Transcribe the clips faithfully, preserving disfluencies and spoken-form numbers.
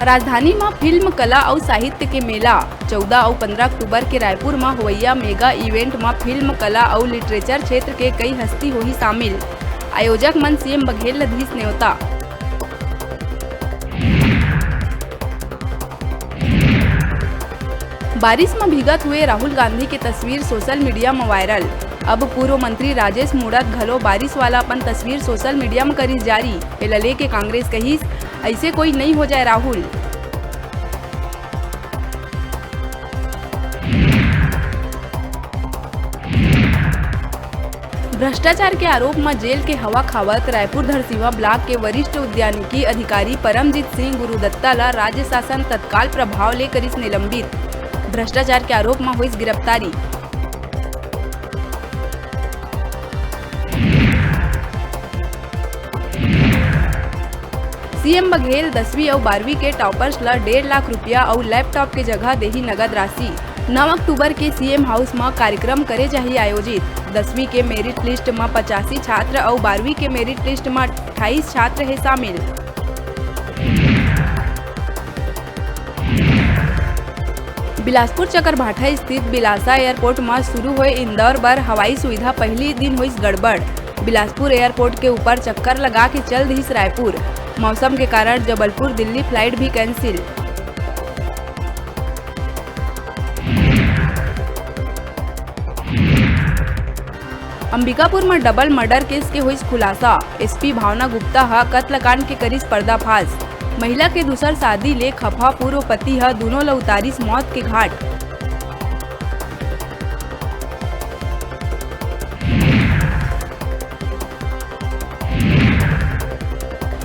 राजधानी म फिल्म, कला अउ साहित्य के मेला। चौदह अउ पंद्रह अक्टूबर के रायपुर म होवइया मेगा इवेंट म फिल्म, कला अउ लिटरेचर क्षेत्र के कई हस्ती होही शामिल। आयोजक मन सीएम बघेल ल दिस नेवता। बारिश म भीगत हुए राहुल गांधी के तस्वीर सोशल मीडिया म वायरल। अब पूर्व मंत्री राजेश मूणत घलो बारिश वाला अपन तस्वीर सोशल मीडिया म करिस जारी। एला लेके कांग्रेस कहिस, "अइसे कोई नइ हो जाए राहुल।" भ्रष्टाचार के आरोप म जेल के हवा खावत रायपुर धरसीवा ब्लॉक के वरिष्ठ उद्यानिकी अधिकारी परमजीत सिंह गुरुदत्ता ला राज्य शासन तत्काल प्रभाव ले करिस निलंबित। भ्रष्टाचार के आरोप म होइस गिरफ्तारी। सीएम बघेल दसवीं अउ बारहवीं के टॉपर्स ल डेढ़ लाख रुपया अउ लैपटॉप के जगह देही नगद राशि। नौ अक्टूबर के सीएम हाउस म कार्यक्रम करे जाही आयोजित। दसवीं के मेरिट लिस्ट म पचासी छात्र अउ बारहवीं के मेरिट लिस्ट म अट्ठाईस छात्र हे शामिल। बिलासपुर चकरभाठा स्थित बिलासा एयरपोर्ट म शुरू होए इंदौर बर हवाई सुविधा, पहली दिन होइस गड़बड़। बिलासपुर एयरपोर्ट के ऊपर चक्कर लगा के चल दिस रायपुर। मौसम के कारण जबलपुर दिल्ली फ्लाइट भी कैंसिल। अंबिकापुर म डबल मर्डर केस के होइस खुलासा। एसपी भावना गुप्ता ह कत्लकांड के करिस पर्दाफाश। महिला के दूसर शादी ले खफा पूर्व पति ह दूनों ल उतारिस मौत के घाट।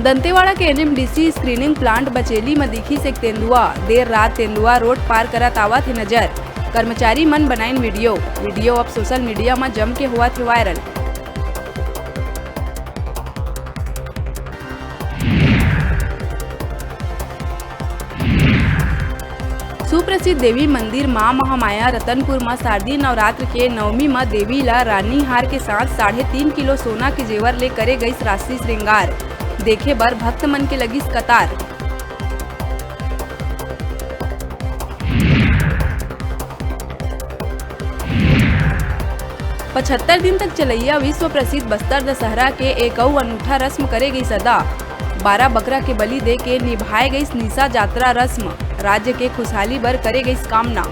दंतेवाड़ा के एनएमडीसी स्क्रीनिंग प्लांट बचेली म दिखिस एक तेंदुआ। देर रात तेंदुआ रोड पार करत आवत हे नजर। कर्मचारी मन बनाइन वीडियो। वीडियो अब सोशल मीडिया म जम के होवत हे वायरल। सुप्रसिद्ध देवी मंदिर मां महामाया रतनपुर म शारदीय नवरात्र के नवमी म देवी ल रानी हार के साथ साढ़े तीन किलो सोना के जेवर ले करे गइस राशि श्रृंगार। देखे बर भक्त मन के लगिस कतार। पचहत्तर दिन तक चलइया विश्व प्रसिद्ध बस्तर दशहरा के एक अउ अनूठा रस्म करे गइस अदा। बारह बकरा के बलि दे के निभाए गइस निशा जात्रा रस्म। राज्य के खुशहाली बर करे गइस कामना।